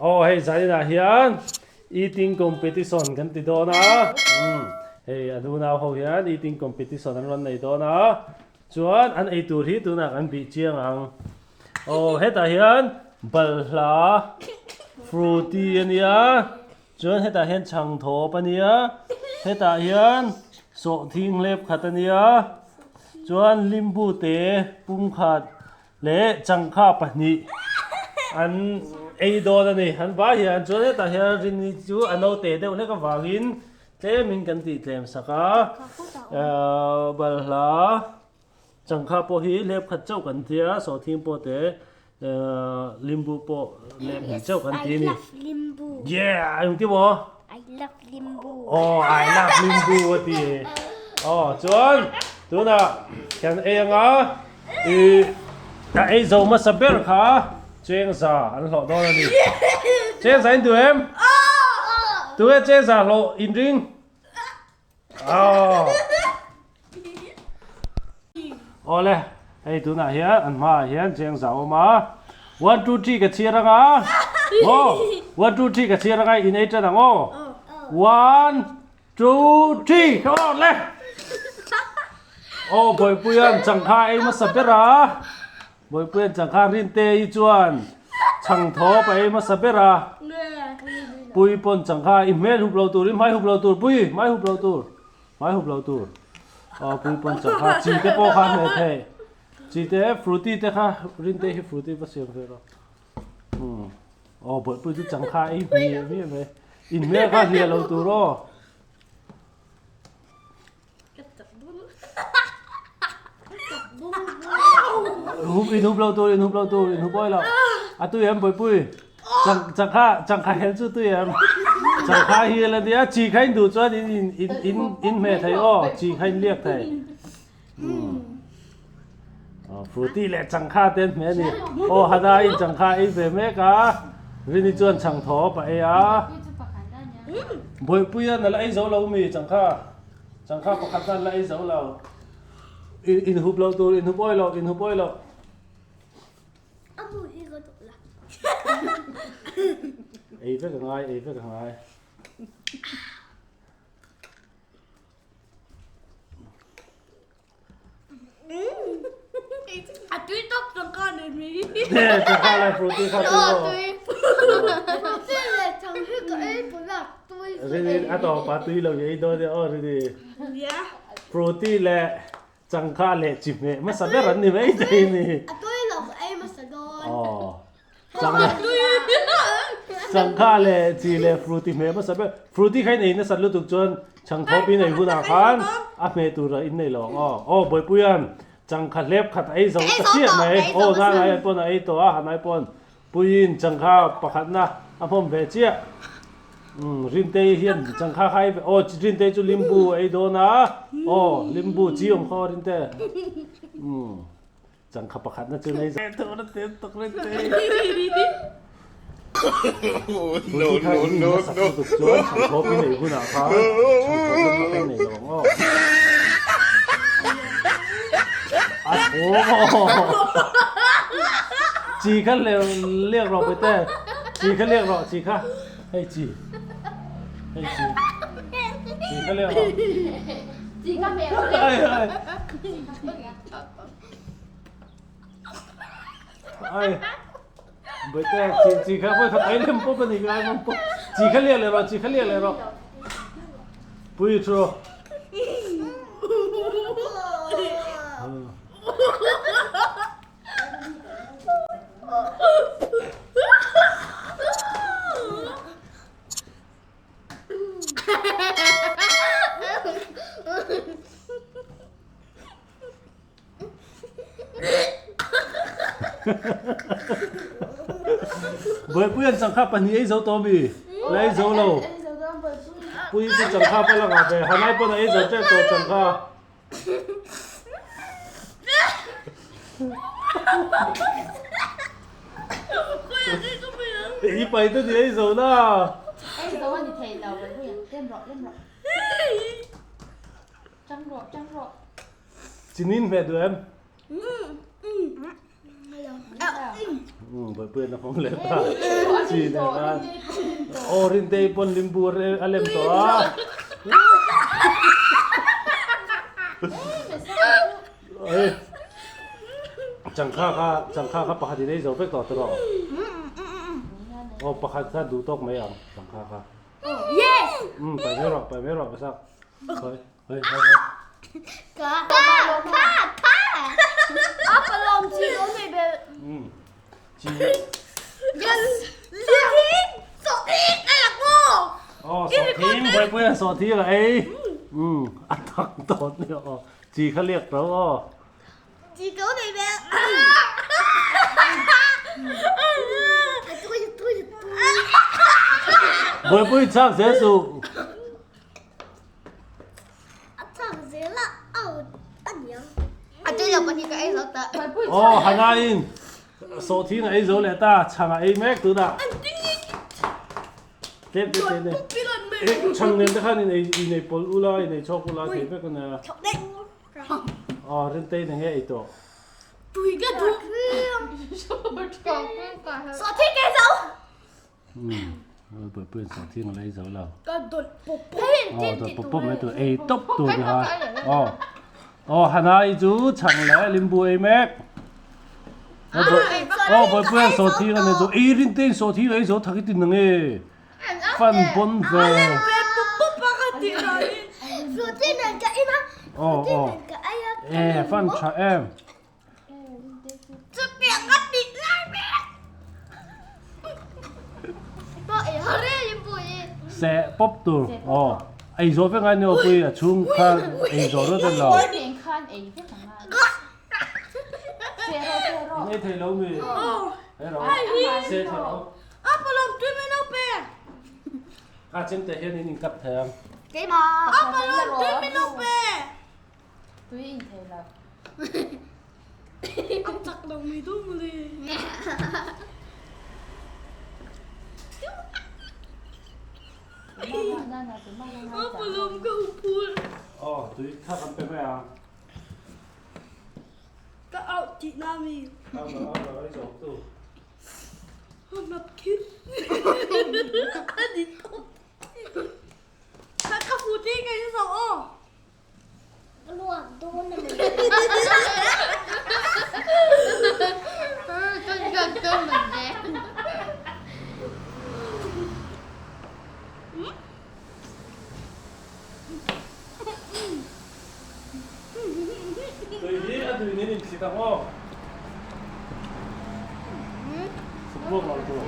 Aw hei zaninah hian eating competition kan ti dawn a, umm hei an unau ho hian eating competition an rawn nei dawn a, chuan an ei tur hi tunah kan bih chiang ang. Aw hetah hian balhla fruity a nia, chuan hetah hian chhangthawp a nia, hetah hian sawhthing hlep khat a nia, chuan limbu te pumkhat. Leh changkha pahnih an ei dawn a ni. An vai hian chuan hetah hian Rini chu a naute deuh hlek avangin tlemin kan tih tlem sak a. Ehh balhla changkha pawh hi hlep khat chauh kan ti a, sawhthing pawh te ehh limbu pawh hlep hnih chauh kan ti a ni. Yeah! Engti maw? Aw I love limbu a ti. Aw chuan tunah kan ei anga i a ei zo hmasa ber kha chengza an hlawh dawn a ni. Chengza in duh em? Tunge chengza hlawh in ring? Aw. Awle, hei tunah hian an hmaah hian chengza a awm a. One two three ka chhiar anga. Maw? One two three ka chhiar anga in ei tan ang aw. One two three come on le. Aw Bawipuia'n changkha ei hmasa ber a. Bawipuia'n changkha Rinte hi chuan chhangthawp a ei hmasa ber a. Pui pawn changkha i hmel hup lo tur i hmai hup lo tur Pui hmai hup lo tur. Hmai hup lo tur. Aw pui pawn chak kha chi te pawh kha hmeh thei. Chi te fruity te kha Rinte hi fruity va siam ve rawh. Umm aw bawihpui chu chang kha ei hmiah hmiah mai. In hmel kha hliah lo tur aw. Hup in hup lo tur in hup lo tur in hup awi lo. A tui em bawihpui? Changkha changkha hel chu tui em? Changkha hi la nia chi kha in duh chuan in in in in in hmeh thei aw chi kha in liak thei. Aw fruity leh changkha te an hmeh a ni. Aw Hana in changkha ei ve mek a Rini chuan chhangthawp a ei a. Bawihpuia nala ei zo lo mi changkha changkha pakhat nan la ei zo lo. In in hup lo tur in hup awi lo in hup awi lo. A bu hi ka duh la. Ei vek a ngai ei vek a ngai. A tui tawk changkha nei mi. Changkha leh fruity kha tui maw? Fruity leh chang hi ka ei pawh la tui. Rini a tawp a tui lo i ei dawn e aw Rini. Fruity leh Changkha leh chi hmeh hmasa ber an ni mai thei ni. A tui lo ka ei hmasa dawn. Aw. Changkha leh chi leh fruity hmeh hmasa ber. Fruity kha in ei nasat lutuk chuan chhangthawp in ei hunah khan a hmeh tur ah in nei lo ang aw. Aw Bawipuia'n changkha hlep khat a ei zo ta chiah mai. Aw Nanai an pawn a ei tawh a, Hanai pawn Puiin changkha pakhatna a hmawm ve chiah. Umm Rintei hian changkha kha ei ve aw Rintei chu limbu a ei dawn a aw limbu chi awm khaw Rinte umm changkha pakhatna chu nei zai tawh na tel tawk Rintei. No no no no. Tuk chuan chhangthawp i nei hunah khan chhangthawp lam a nei lo ang aw. A thaw Chi kha liak rawh Bawihte. Chi kha liak rawh chi kha. Hei chi. Hei chi. Chi kha liak rawh. Chi kha hmel rawh. Ai ai. Ai. Bawihte chi chi kha vawi khat ei lem pawp a ni ngai mam pawp. Chi kha liak leh rawh chi kha liak leh rawh. Pui thu rawh. Buaipui an changkha pahnih ei zo tawh mi? La ei zo lo. Pui chu changkha pawh la ngah ve. Hanai pawn a ei zo tep tawh changkha. I pai te ni ei zo na. Ei zo a ni thei lo Buaipui an lem rawh lem rawh. Tang rawh tang rawh. Chinin hmeh duh em? Um Bawihpuian a hmang leh ta chi nen khan aw Rintei pawn limbu a lem tawh a. Changkha kha changkha kha pakhat in ei zo vek tawh tawh aw pakhat kha duh tawk mai ang changkha kha. Yes! Um pai mai rawh pai mai rawh Basak. Hoi hoi hoi. Ka ka ka ka. A palom chi lo nei bel. Um chi. Yes! Sawhthing! Sawhthing a la ko! Aw sawhthing Bawihpuia sawhthing a ei. Um a tak dawt nia aw. Chi kha liak tho aw. Chi ko nei bel. Bawihpui chak zel suh. A chak zel a out a niang. A tui lo pahnih ka ei zo ta. Aw Hanain sawhthing a ei zo leh ta chhang a ei mek tunah. Tlem te te ne. Eh chhang nen te khan in ei in ei pawlh ula in ei chhawk ula thei vek a nia. Aw Rintei na nge ei tawh. Tui ka duh. Sawhthing ka ei zo. Umm Bawihpuiin sawhthing a la ei zo lo. Ka dawlh pawp pawp. Aw dawlh pawp pawp mai tur ei tawp tur ni kha. Aw aw Hanai chu chhang leh limbu ei mek. Aw Bawihpuiin sawhthing a nei zo ei Rinteiin sawhthing a ei zo thak i tin ang e. Fan pawn ve. Aw aw e fan tha em. Seh pawp tur aw ei zawh vek ngai ni aw pui a chhung kha ei zawh rawt a lo. In ei thei lo mi ei rawh seh thei rawh. Kha chemte hian in inkap thei ang. Tui in thei lo. A chak lo mi du mawle. Aw tui kha kan pe mai ang. Ka out tih na mi. Out lo out lo ei zawk tu. Nap khi. Ani tawp. Ka fu ti ka zo aw. Luak dawn a ni. Tui hi a duin in inthlit ang aw. Suk buak lo tur.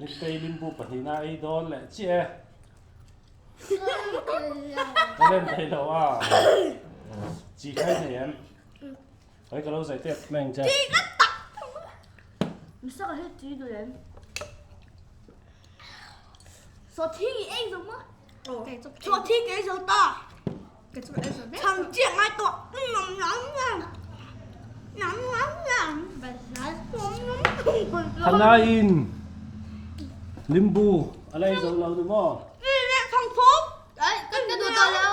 Nitei limbu pahnihna ei dawn leh chiah e. Ka lem thei lo a. Chi khai nei em? Hei ka lo zai tep mai ang che. Misa ka hei tui duh em? Sawhthing i ei zo maw? Sawhthing ka ei zo ta. Chhang chiah ngai tawh. Nam nam nam. Nam nam nam. Hanain limbu a la ei zo lo ni maw? Ka duh tawh lo.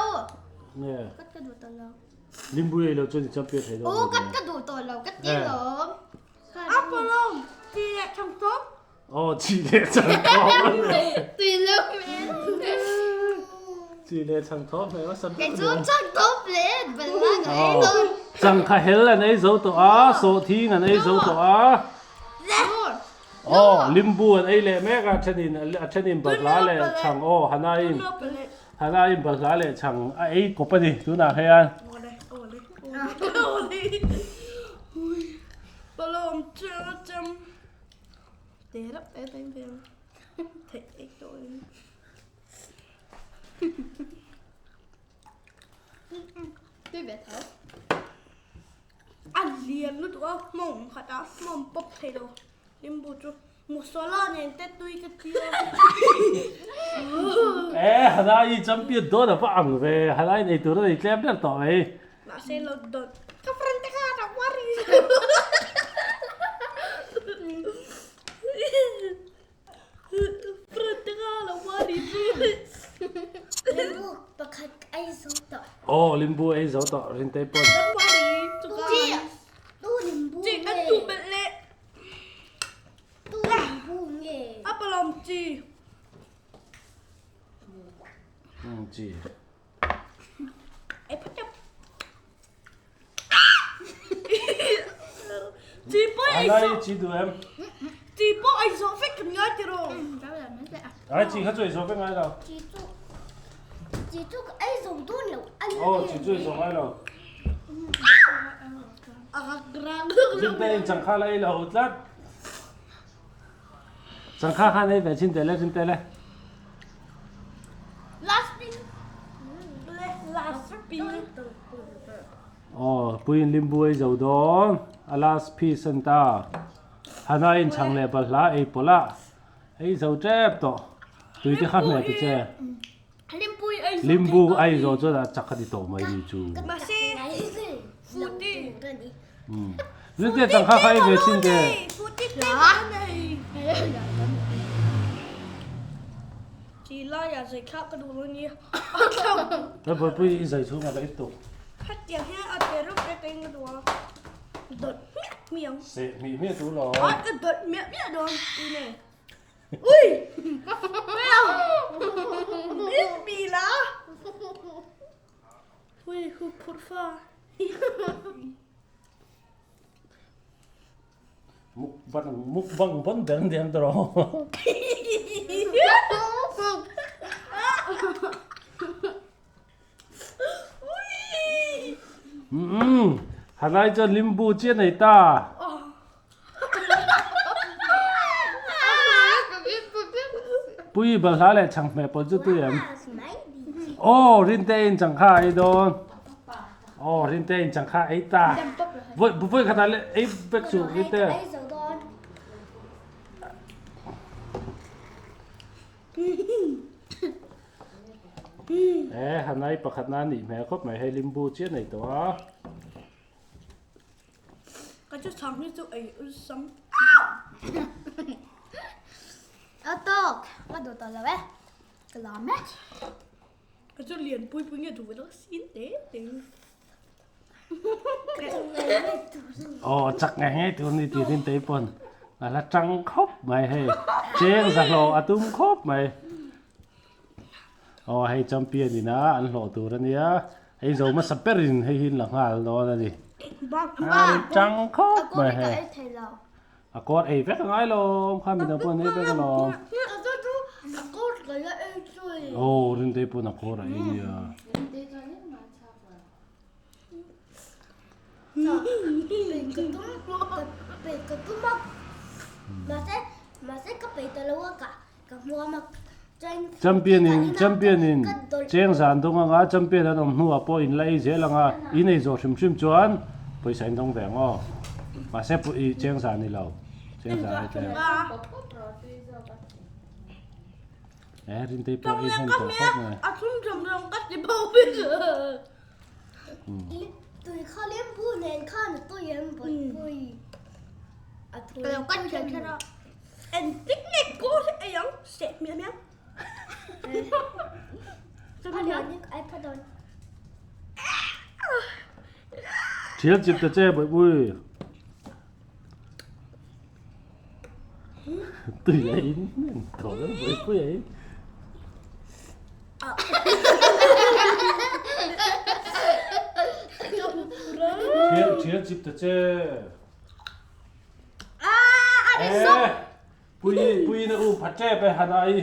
Nge? Ka duh tawh lo. Limbu ei lo chuan i champion thei dawn. Aw ka duh tawh lo ka ti lawm. Aw chi leh chang thawm a ni. Tui lo hmel. Chi leh chang thawm hmel a sam Kei chu chang thawm leh balhla ka ei zo. Chang kha hel an ei zo tawh a, sawhthing an ei zo tawh a. Aw limbu an ei leh mek a, thenin a thenin balhla leh chang aw Hanain Hanain balhla leh chang a ei kawp a ni tunah hian. A lian lutuk a hmawm khat a hmawm pawp thei lo limbu chu masala nen te tui ka tia. E Hanai champion dawn a va ang ve Hanai nei tur a nei tlem ber tawh mai. Mahse lo dawn ka friend te kha a worry. Limbu pakhat ei zo tawh. Aw limbu ei zo tawh Rintei pawn. Tu limbu nge? Tu limbu nge? Umm chi. Anai chi duh em? Chi pawh ei zawh vek kan ngai tiraw? Ai chi kha chu ei zawh vek ngai lo. Chi chu chi chu ka ei zawh dawn lo. Aw chi chu ei zawh ngai lo. Zingte in changkha la ei lo tlat. Changkha khan ei ve chin teh le chin teh le. Last pin. Last pin. Aw puiin limbu ei zo dawn a last piece an ta. Hana in chhang leh balhla ei pawlh a ei zo tep tawh. Tui te kha hmeh ta che. Limbu ei zo chuan a chak a ti tawh mai ni chu. Zirtir changkha kha ei ve chin te. Ka buaipui i zai chhung a la ip tuk. Seh hmih hmiah tur lo. Ui! Min bil a! Ui, hu phurh fa. Mukbang mukbang bon ber an diam tawh. Umm Hanai chuan limbu chiah nei ta. Pui balhla leh chhanghmeh pawh chu tui em? Aw Rinte in changkha a ei dawn. Aw Rinte in changkha a ei ta. Vawi vawi khatah leh ei vek suh Rinte. E Hanai pakhat na nih hmel khawp mai hei limbu chiah nei tawh a. Ka chu chhang hi chu ei ul sam. A tawk ka duh tawh lo e. Ka lam e. Ka chu lian pui pui nge duh lo sin te te. Aw chak nge nge tur ni ti rin te pawn a la tang khawp mai hei. Cheng za hlawh a tum khawp mai. Aw hei champion ina an hlawh tur ania. Hei zo hmasa berin hei hi la nghal dawn a ni. An tang khawp mai hei. A kawr ei vek a ngai lo kha mi dang pawh an ei vek alawm. Aw Rintei pawn a kawr a ei nia. Champion in champion in cheng zan dawng anga champion an awm hnuah pawh in la ei zel anga in ei zawh hrim hrim chuan pawisa in dawng ve ang aw mahse i cheng zan ni lo cheng zan ei tlem e Rintei pawh ei hnem tawh khawp mai. Tui kha lembu nen khan a tui em bawihpui. A tui. Ka lo cut kher kher a. Engtin nge kawl hi ei ang seh hmiah hmiah. Ai pha dawn. Thial chip ta che bawihpui. Tui a in en tawh lo bawihpui a in. Thial thial chip ta che. Eh pui pui na u pha tep e hanai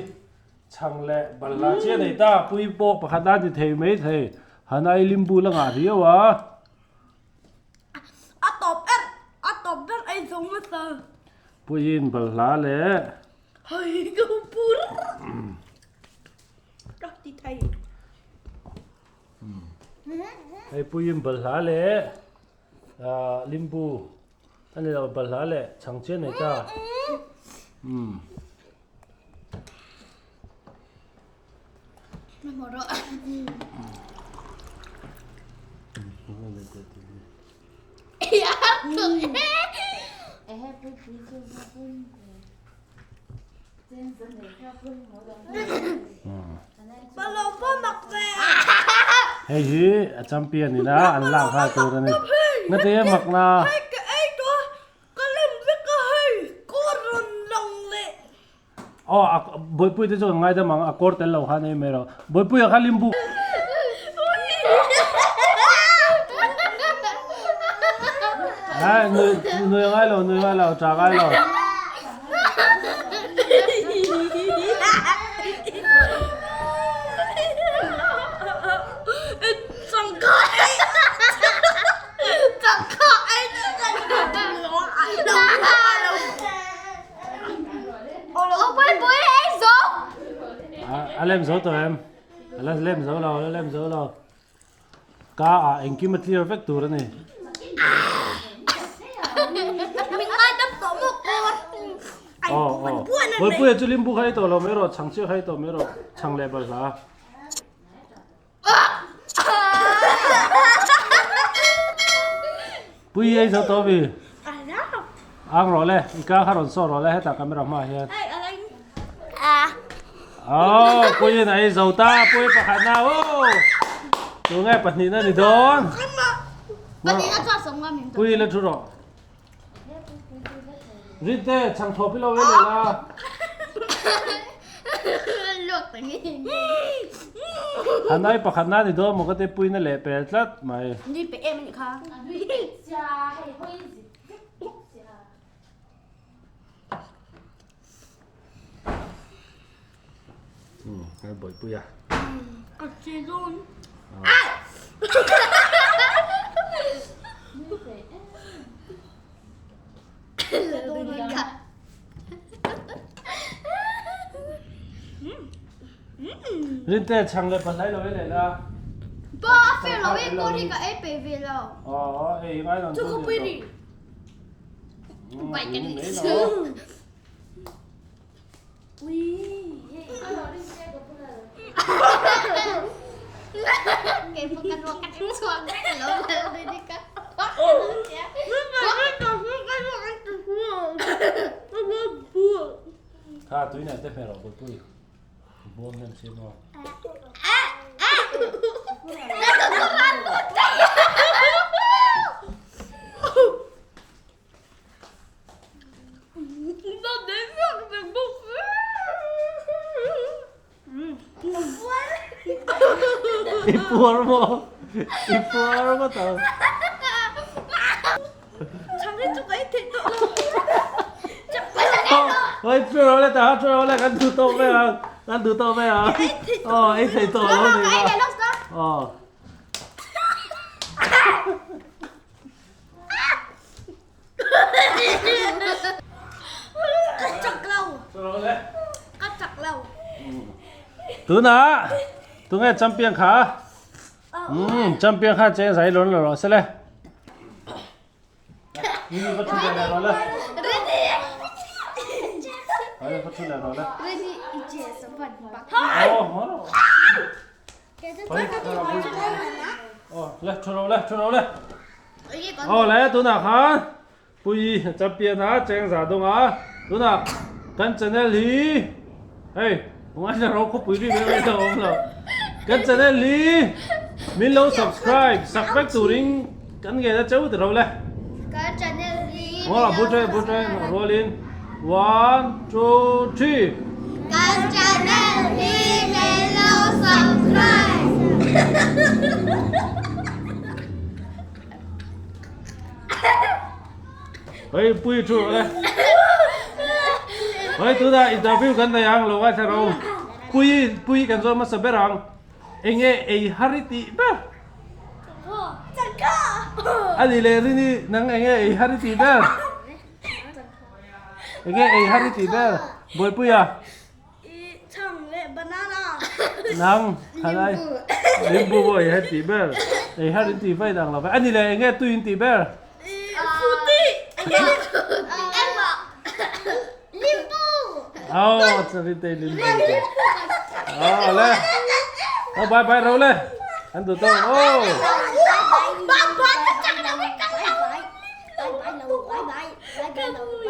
chhang leh balhla chiah nei ta pui pawh pakhat a ti thei mai thei hanai limbu la ngah riau a. A tawp ber a tawp ber ei zo hmasa. Puiin balhla leh. Hei ka pur. Ka ti thei. Hei puiin balhla leh. Ah limbu a ni lo balhla leh chhang chian nei ta. Umm. Hei hi a champion ina an lak nghal tur a ni. Ngati e mak na. Aw a Bawihpui te chu kan ngaidam ang a kawr tel lo khan ei mai rawh. Bawihpuia kha limbu. Ai nui nui ngai lo nui ngai lo cha ngai lo. A lem zo tawh em? A la lem zo lo, a la lem zo lo. Ka ah engkim a clear vek tur a ni. Aw aw. Bawihpuia chu limbu kha ei tawh lo mai rawh, chhang chiah kha ei tawh mai rawh, chhang leh balhla. Pui ei zo tawh mi? Ang rawh le, i ka kha rawn saw rawh le hetah camera hmaah hian. Aw, Puiin a ei zo ta, Pui pakhatna aw! Tunge pahnihna ni dawn? Pui la thu rawh. Rinte, chhang thawp i lo ei leh la. Hanai pakhat na ni dawn maw ka ti puina leh pel tlat mai. Ni pe em anih kha. Hei bawihpui a. Ka chi dawn. Rinte chhang leh pahlai lo ei leh la. Ba a fair lo e kawr hi ka ei pe ve lo. Aw ei ngai lo. Chu ka pui ri. Bai ka ni. Kha tui nen te hmel rawh Bawihpui. Bawm nem si maw. I puar maw? I puar maw tawh? Oi, chu ro le ta, chu ro le kan duh tawh mai ang. Kan duh tawh mai ang. Aw, ei thei tawh lo ni kha. Aw. Ka chak lo. Ka chak lo. Tunah tunge champion kha? Um, champion kha cheng zai lon lo rawh se le. Ni va thu le rawh le. Ai va thu le rawh le. Oh, ho. Oh, le thu rawh le, thu rawh le. Aw le tunah khan Pui champion a cheng za dawng a tunah kan channel hi hei ngaithla ro khawpui ri mai mai ta awm lo kan channel hi min lo subscribe sak vek turin kan ngen a cheu ti ro le Kan channel hi Aw bu ṭe bu ṭe rualin one two three Kan channel hi min lo subscribe. Hei pui thu rawh le. Hei tunah interview kan nei ang lo ngaithla ro. Pui pui kan zawm hmasa ber ang. Enge ei har i tih ber? Ani leh Rini nang enge ei har i tih ber? Enge ei har i tih ber? Buaipuia. I chhang leh banana. Nang khalai limbu pawh ei har tih ber. Ei har in tih vaih dang lo ve. Ani leh enge tui in tih ber? Limbu. Oh, Rintei limbu. Oh, le. Oh, bye bye ro le. An duh tawk. Oh. Bye bye.